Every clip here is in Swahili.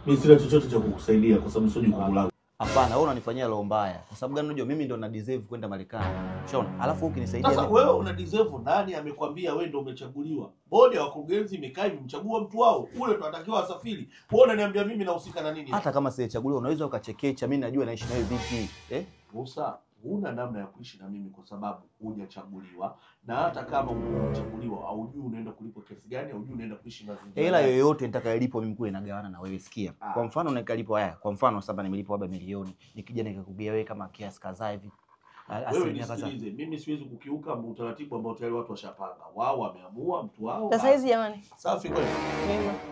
Mimi sina chochote cha kukusaidia kwa sababu sio jukumu langu. Hapana, wewe unanifanyia roho mbaya. Kwa sababu gani? Unajua mimi ndo na deserve kwenda Marekani. Ushaona? Alafu ukinisaidia sasa wewe una deserve, nani amekwambia wewe ndo umechaguliwa? Bodi ya wakurugenzi imekaa imemchagua mtu wao. Ule ndo anatakiwa asafiri. Wewe unaniambia mimi nahusika na nini? Hata kama sijachaguliwa unaweza ukachekecha, mimi najua naishi nawe vipi. Eh? Musa, huna namna ya kuishi na mimi kwa sababu hujachaguliwa, na hata kama umechaguliwa haujui unaenda kulipwa kiasi gani, haujui unaenda kuishi mazingira. Hela yoyote nitakayolipwa mimi kule nagawana na wewe, sikia. Kwa mfano nikalipwa haya, kwa mfano sasa nimelipwa labda milioni, nikija nikakugea wewe kama kiasi kadhaa hivi. Asilimia kadhaa. Mimi siwezi kukiuka utaratibu ambao tayari watu washapanga. Wao wameamua mtu wao. Sasa hizi jamani. Safi kweli.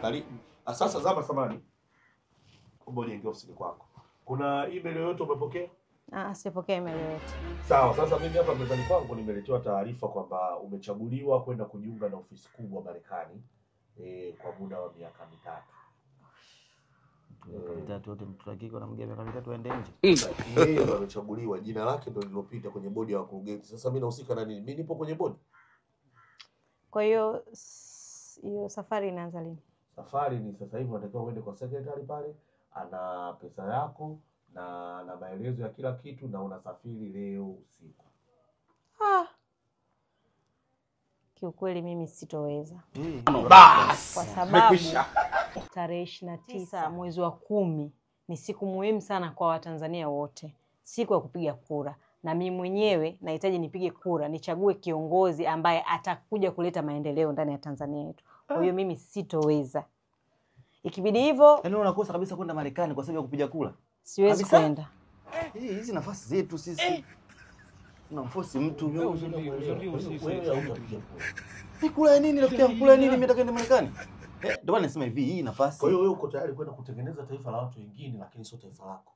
Karibu. Sasa zama samani. Ngoja ingia ofisini kwako. Kuna email yoyote umepokea? Sijapokea email yoyote. Sawa, sasa mimi hapa mezani kwangu nimeletewa taarifa kwamba umechaguliwa kwenda kujiunga na ofisi kubwa Marekani kwa muda wa miaka 3. Miaka 3 yote mtu hakika anamgea miaka 3 aende nje. Yeye ndo amechaguliwa, jina lake ndo lililopita kwenye bodi ya wakurugenzi. Sasa mimi nahusika na nini? Mimi nipo kwenye bodi. Kwa hiyo hiyo safari inaanza lini? Safari ni sasa hivi, unatakiwa uende kwa secretary pale, ana pesa yako na maelezo ya kila kitu, na unasafiri leo usiku. Kiukweli mimi sitoweza. Bas. Kwa sababu tarehe 29 mwezi wa 10 ni siku muhimu sana kwa Watanzania wote, siku ya kupiga kura. Na mimi mwenyewe nahitaji nipige kura, nichague kiongozi ambaye atakuja kuleta maendeleo ndani ya Tanzania yetu. Kwa hiyo mimi sitoweza. Ikibidi hivyo, yaani unakosa kabisa kwenda Marekani kwa sababu ya kupiga kura. Siwezi kwenda. Hizi nafasi zetu sisi. Unamforce mtu. Ni kula ya nini rafiki yangu? Kula ya nini mimi nataka kwenda Marekani? Ndio maana nasema hivi, hii nafasi. Kwa hiyo wewe uko tayari kwenda kutengeneza taifa la watu wengine lakini sio taifa lako.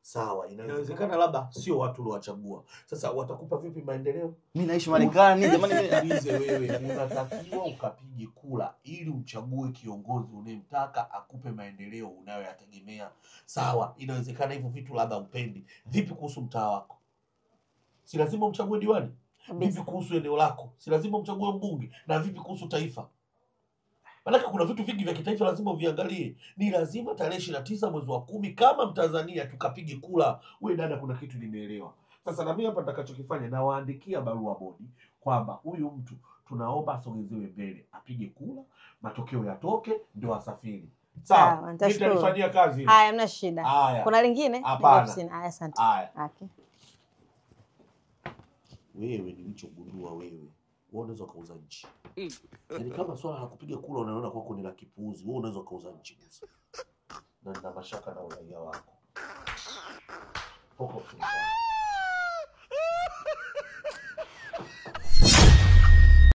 Sawa, inawezekana labda sio watu uliowachagua. Sasa watakupa vipi maendeleo? Mimi naishi Marekani, jamani mimi niulize wewe, unatakiwa ukapige kura ili uchague kiongozi unayemtaka akupe maendeleo unayoyategemea. Sawa, inawezekana hivyo vitu labda upendi. Vipi kuhusu mtaa wako? Si lazima umchague diwani? Vipi kuhusu eneo lako? Si lazima umchague mbunge? Na vipi kuhusu taifa? Maana kuna vitu vingi vya kitaifa lazima uviangalie. Ni lazima tarehe 29 mwezi wa 10 kama Mtanzania tukapige kura. Wewe dada, kuna kitu nimeelewa. Sasa na mimi hapa nitakachokifanya, nawaandikia barua bodi kwamba huyu mtu tunaomba asogezewe mbele, apige kura, matokeo yatoke ndio asafiri. Sawa, nitalifanyia kazi. Haya, hamna shida. Kuna lingine? Hapana. Haya, asante. Okay. Wewe nilichogundua wewe, wewe unaweza kuuza nchi. Yaani kama swala la kupiga kura unaona kwako ni la kipuuzi, wewe unaweza kuuza nchi. Na nina mashaka na uraia wako. Poko.